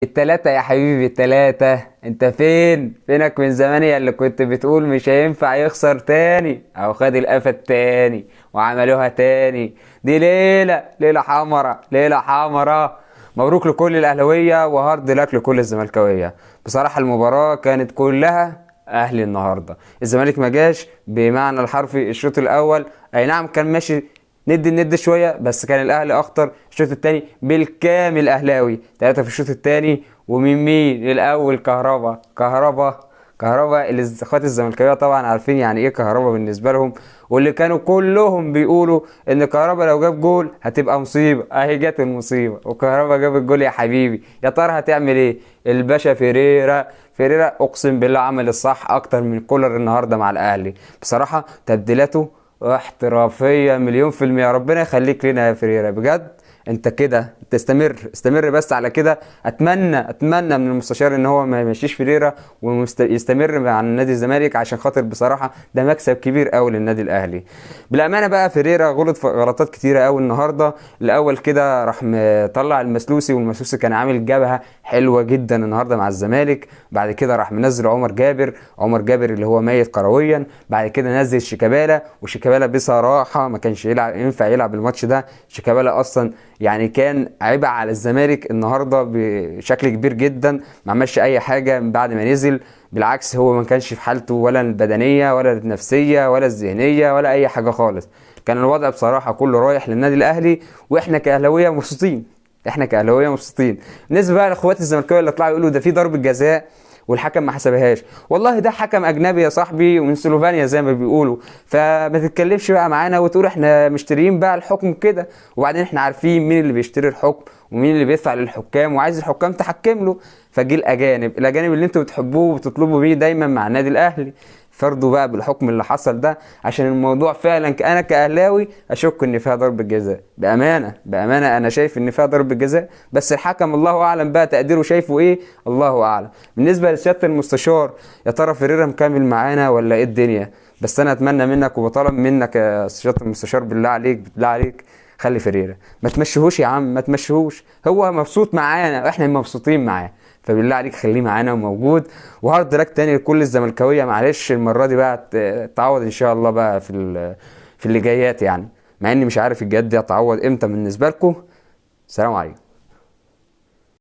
التلاتة يا حبيبي، التلاتة. انت فين؟ فينك من زمان يا اللي كنت بتقول مش هينفع يخسر تاني، او خد القفا التاني وعملوها تاني. دي ليلة، ليلة حمرا، ليلة حمرا. مبروك لكل الاهلاوية وهارد لك لكل الزملكاوية. بصراحة المباراة كانت كلها اهلي النهاردة. الزمالك ما جاش بمعنى الحرفي. الشوط الاول اي نعم كان ماشي ند الند شوية، بس كان الاهلي اخطر. الشوط الثاني بالكامل اهلاوي، 3 في الشوط الثاني. ومن مين الاول؟ كهربا، كهربا، كهربا. اللي اخوات الزملكاويه طبعا عارفين يعني ايه كهربا بالنسبة لهم، واللي كانوا كلهم بيقولوا ان كهربا لو جاب جول هتبقى مصيبة. اهي جت المصيبة وكهربا جاب الجول يا حبيبي. يا ترى هتعمل ايه الباشا فيريرا؟ فيريرا اقسم بالله عمل الصح اكتر من كولر النهارده مع الاهلي. بصراحة تبديلاته احترافية مليون في المية. ربنا يخليك لنا يا فيريرا بجد. انت كده تستمر، استمر بس على كده. اتمنى من المستشار ان هو ما يمشيش فيريرا ويستمر مع النادي الزمالك، عشان خاطر بصراحة ده مكسب كبير قوي للنادي الاهلي. بالامانة بقى فيريرا غلط في غلطات كتيرة قوي النهارده. الاول كده راح مطلع المسلوسي، والمسلوسي كان عامل جبهة حلوة جدا النهارده مع الزمالك. بعد كده راح منزل عمر جابر، عمر جابر اللي هو ميت كرويا. بعد كده نزل شيكابالا، وشيكابالا بصراحة ما كانش ينفع يلعب الماتش ده. شيكابالا اصلا كان عبء على الزمالك النهارده بشكل كبير جدا، ما عملش اي حاجة من بعد ما نزل. بالعكس هو ما كانش في حالته، ولا البدنية ولا النفسية ولا الذهنية ولا اي حاجة خالص. كان الوضع بصراحة كله رايح للنادي الاهلي، واحنا كاهلاويه مبسوطين، احنا كاهلاويه مبسوطين. بالنسبة بقى لاخوات الزملكاويه اللي طلعوا يقولوا ده في ضربه جزاء والحكم ما حسبهاش، والله ده حكم اجنبي يا صاحبي ومن سلوفانيا زي ما بيقولوا، فما تتكلمش بقى معانا وتقول احنا مشتريين بقى الحكم كده. وبعدين احنا عارفين مين اللي بيشتري الحكم ومين اللي بيدفع للحكام وعايز الحكام تحكم له. فجي الاجانب، الاجانب اللي انتوا بتحبوه وبتطلبوا بيه دايما مع النادي الاهلي، فرضوا بقى بالحكم اللي حصل ده، عشان الموضوع فعلا انا كاهلاوي اشك ان فيها ضربه جزاء. بامانه، بامانه انا شايف ان فيها ضربه جزاء، بس الحكم الله اعلم بقى تقديره شايفه ايه، الله اعلم. بالنسبة لسياده المستشار، يا ترى فيريرا مكمل معانا ولا ايه الدنيا؟ بس انا اتمنى منك وبطلب منك يا سيادة المستشار، بالله عليك، بالله عليك خلي فيريرا، ما تمشيهوش يا عم، ما تمشيهوش. هو مبسوط معانا واحنا مبسوطين معاه، فبالله عليك خليه معانا وموجود. وهارد لك تاني لكل الزملكاويه، معلش المرة دي بقى تعوض ان شاء الله بقى في اللي جايات، مع اني مش عارف الجد دي هتعوض امتى بالنسبة لكم. سلام عليكم.